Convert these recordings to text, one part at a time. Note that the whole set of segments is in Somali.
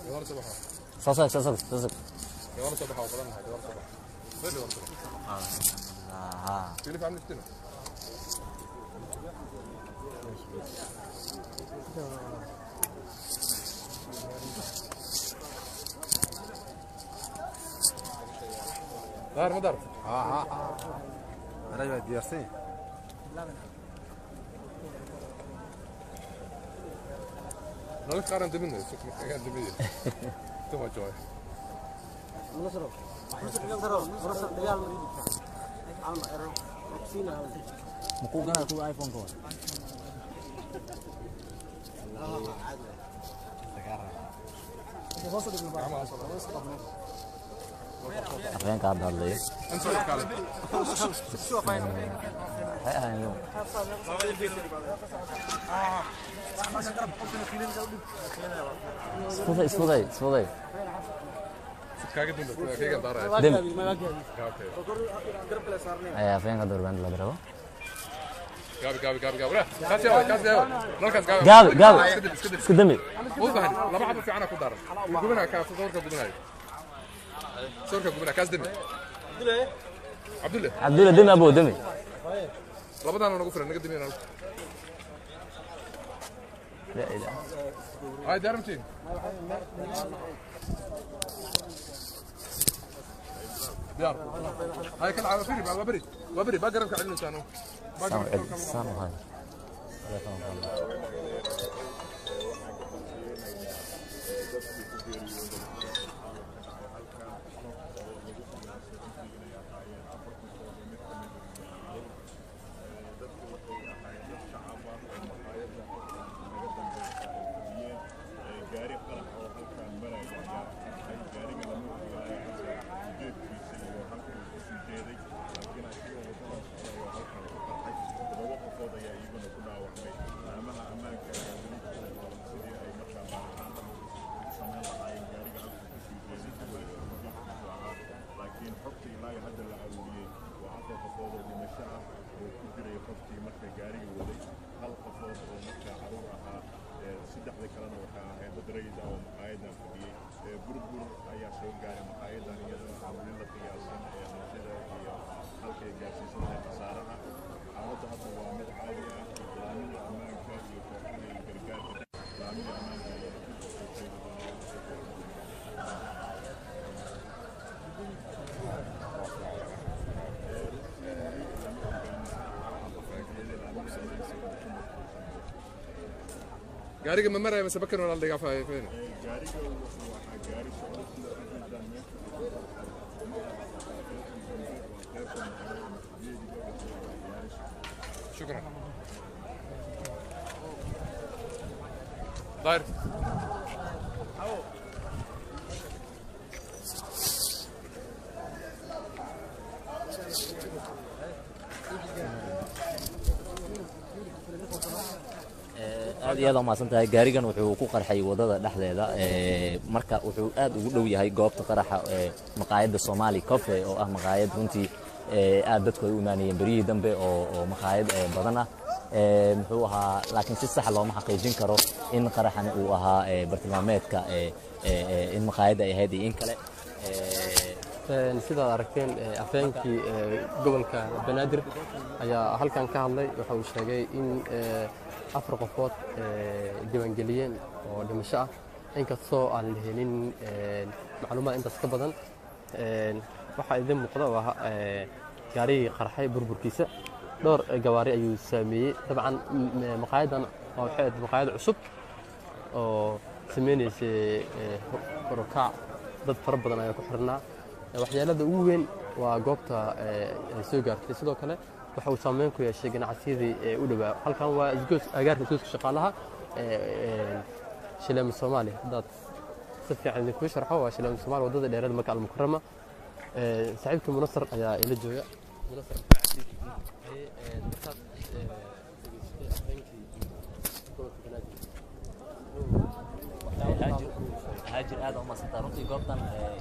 Soo soo soo soo soo soo. دار ما دار. أنا diyaarsan. Nolol qaaran dimin suk kan dimin. Tuma joy. Makuu ganaa kuwa iPhone-ka waa. Afhayeenka hadda hadlaya. Inta kale. Waxay ahaayeen iyagu. Isfuday, isfuday, isfuday. Kaaga dambe kayga daaraya. Dem. Okay. Ayaa afhayeenka hadda warbaahinta la rabo. Gaabi gaabi gaabi gaabi. Kaas yaa kaas yaa. Nalkaas gaabi. Gaabi, gaabi. Iska dib iska dib. Iska dami. U baahan laba xabo fiican ku daran. Gubina kaas sawirka gubinayo. Sawirka gubina kaas dimi. Abdulle. Cabdulla dami abo dami. Labadan nagu filan naga dimi. La ilaha. Ay daarmtiin. Diyaar. Hay kala caawa firi waa bari. Waa bari ba garabka celinaysaano. Saan u celi, saan u hay. Telefoon baan. Gaari qarax oo halkaan maraya ayaa qarxay. Gaariga lama ogaanayo hadda ujeedkiisa iyo halka uu kusii jeeday, laakiin asigoo wadada socda ayaa halkaan ku qarxay. 7 qofood ayaa iyaguna ku dhaawacmay. Laamaha ammaanka ayaa weli ku howlan sidii ay markaa baaritaan u samayn lahaayeen gaariga halka kusii jeeday iyo ujeedkiisu ahaa, laakiin xogta ilaa iyo hadda la aruuriyey waa 4 qofood oo dhimasho ah oo ku jiray qofkii marka gaariga waday, hal qofood oo markaa caruur ahaa, saddexda kalena waxaa ahayd dad rayid ah oo maqaayadan fadhiyey. Burbur ayaa soo gaaray maqaayadan iyadana aan weli la qiyaasin hantida iyo halkay gaarsiisan tahay khasaaraha. Xaaladda hadda waa mid caadi ah. Laamida ammaanka iyo kooxaha iyo gargaarka laamida ammaanka ayaa dib u soo sheegi doonaa. Gaariga ma maraya mise bakan wala dhigaa faafeen. Gaariga wuxuu ahaa gaari socdo sida u jeedaan. Meesha uu ku qarxay ma aha qaybtan dambe, waa qaybtan hore geediga. Wuxuu ahaa gaari socdo. Shukran. Dair. Aad iyo aad umahadsan tahay. Gaarigan wuxuu ku qarxay wadada dhexdeeda, marka wuxuu aad ugu dhow yahay goobta qaraxa ee maqaayadda Somali Coffee, oo ah maqaayad runtii aad dadku ay u imaanayeen beryihii dambe, oo maqaayad badan ah muxuu ahaa, laakiin si sax looma xaqiijin karo in qaraxani uu ahaa bartilmaameedka in maqaayadda ay ahayd iyo in kale. Sidaad aragteen, afhayeenkii gobolka Banaadir ayaa halkan ka hadlay. Waxa uu sheegay in 4 qofood diiwaangeliyeen oo dhimasho ah, inkastoo aan la helin macluumaad intaas ka badan. Waxaa idin muuqda waa gaarigii qarxay burburkiisa. Dhowr gawaari ayuu saameeyey. Dabcan maqaayadan waa waxay ahayd maqaayad cusub oo sameynaysay korukac, dad fara badan ayaa ku xirnaa. Waxyeelada ugu weyn waa goobta ay soo gaartay. Sidoo kale waxa uu saameyn ku yeeshay ganacsiyadii u dhowaa. Halkan waa isgoos, agaarka isgooska shaqaalaha Shileema Soomaali. Haddaad si fiican idinkuu sharxo, waa Shileema Soomaali, waddada dheereed Maka Almukarama. Saaxiibkii Munasar ayaa ila jooga. Munasar, markaad dhegeysatay afhayeenkii gobolka Banaadir? Haajir, haajir, aad umahadsantaa runtii. Goobtan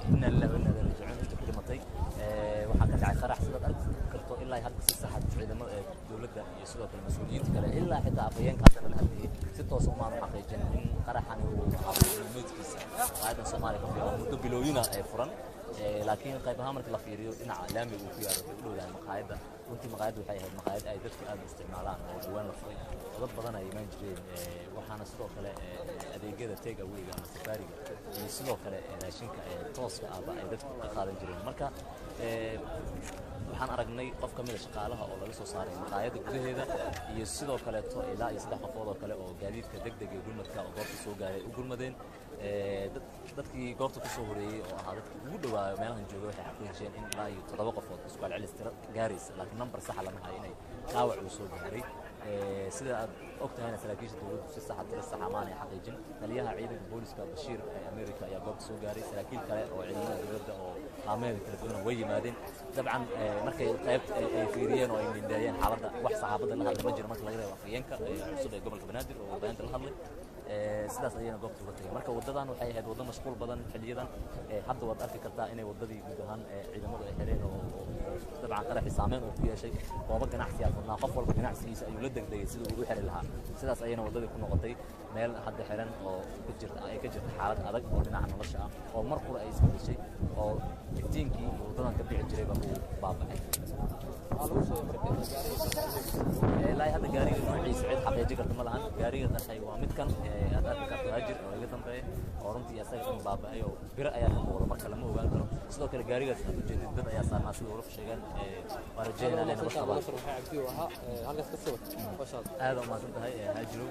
inna lillahi wa inna ilaihi raajicuun inta ku dhimatay. Waxaa ka dhacay qarax sidaad arki karto. Ilaa hadda si saxa ciidamada dowladda iyo sidoo kale mas-uuliyiinta kale, ilaa xitaa afhayeenka hadda lala hadlayay, si toos umaanu xaqiijin in qaraxani uu ahaa bartilmaameedkiisa. Maqaayadan Soomaali Coffee oo muddo bilooyina ee furan, laakiin qayb ahaan marka la fiiriyo dhinaca laamiga uu ku yaalo, waxay u dhowdahay maqaayadda. Runtii maqaayadda waxay ahayd maqaayad ay dadku aad u isticmaalaan oo dhowaan la furay oo dad badan ay imaan jireen, waxaana sidoo kale adeegyada take awayga ama safaariga iyo sidoo kale raashinka tooska ahba ay dadku ka qaadan jireen. Marka waxaan aragnay qof ka mid a shaqaalaha oo laga soo saaray maqaayadda gudaheeda, iyo sidoo kaleeto ilaa iyo 3 qofood oo kale oo gaadiidka degdeg ee gurmadka oo goobta soo gaaray u gurmadeen. Dadkii goobta ku soo horeeyey oo ahaa dadkii ugu dhowaayo meelahan jooga waxay xaqiijiyeen in ilaa iyo 7 qofood isku celcelis tiro gaaraysa, laakiin nambar saxa lama hayo inay dhaawac uu soo gaaray. Sida aad og tahayna, saraakiisha dowladdu si saxa tiro saxa maanay xaqiijin. Taliyaha ciidanka booliska Bashiir ee America ayaa goobta soo gaaray, saraakiil kale oo ciidamada dowladda oo laamaheeda kala duwana way yimaadeen. Dabcan markay qaybta ay fiiriyeen oo ay mindheeyeen xaaladda, wax saxaafadda la hadlay ma jiro marka laga reebo afhayeenka cusub ee gobolka Banaadir oo warbaahinta la hadlay. Sidaas ayayna goobta uga tageen. Marka waddadan waxay ahayd waddo mashquul badan xilliyadan. Hadda waad arki kartaa inay waddadii guud ahaan ciidamadu ay xireen oo dabcan qaraxii saameyn uu ku yeeshay goobo ganacsiyaa furnaa. Qof walba ganacsigiisa ayuu la degdegay sidii uu u xiri lahaa. Sidaas ayayna waddadii ku noqotay meel hadda xiran oo ka jirta ay ka jirta xaalad adag oo dhinaca nolosha ah oo mar qura ay isbedeshay oo iftiinkii iyo waddadan ka bixi jirayba uu baaba'ay. Ilaa hadda gaariga noociisa cid xaqiijin karta ma lahan. Gaariga qarxay waa midkan aad arki karto, Haajir, oo iga dambeeya, oo runtii asaga dhan baaba'ay oo biro ayaa ka muuqda, marka lama ogaan karo. Sidoo kale gaarigaas aad ujeedid dad ayaa saarnaa sida wararku sheegeen. Waa rajeynaa inay nabad qabaan. Aad umahadsan tahay, Haajirow.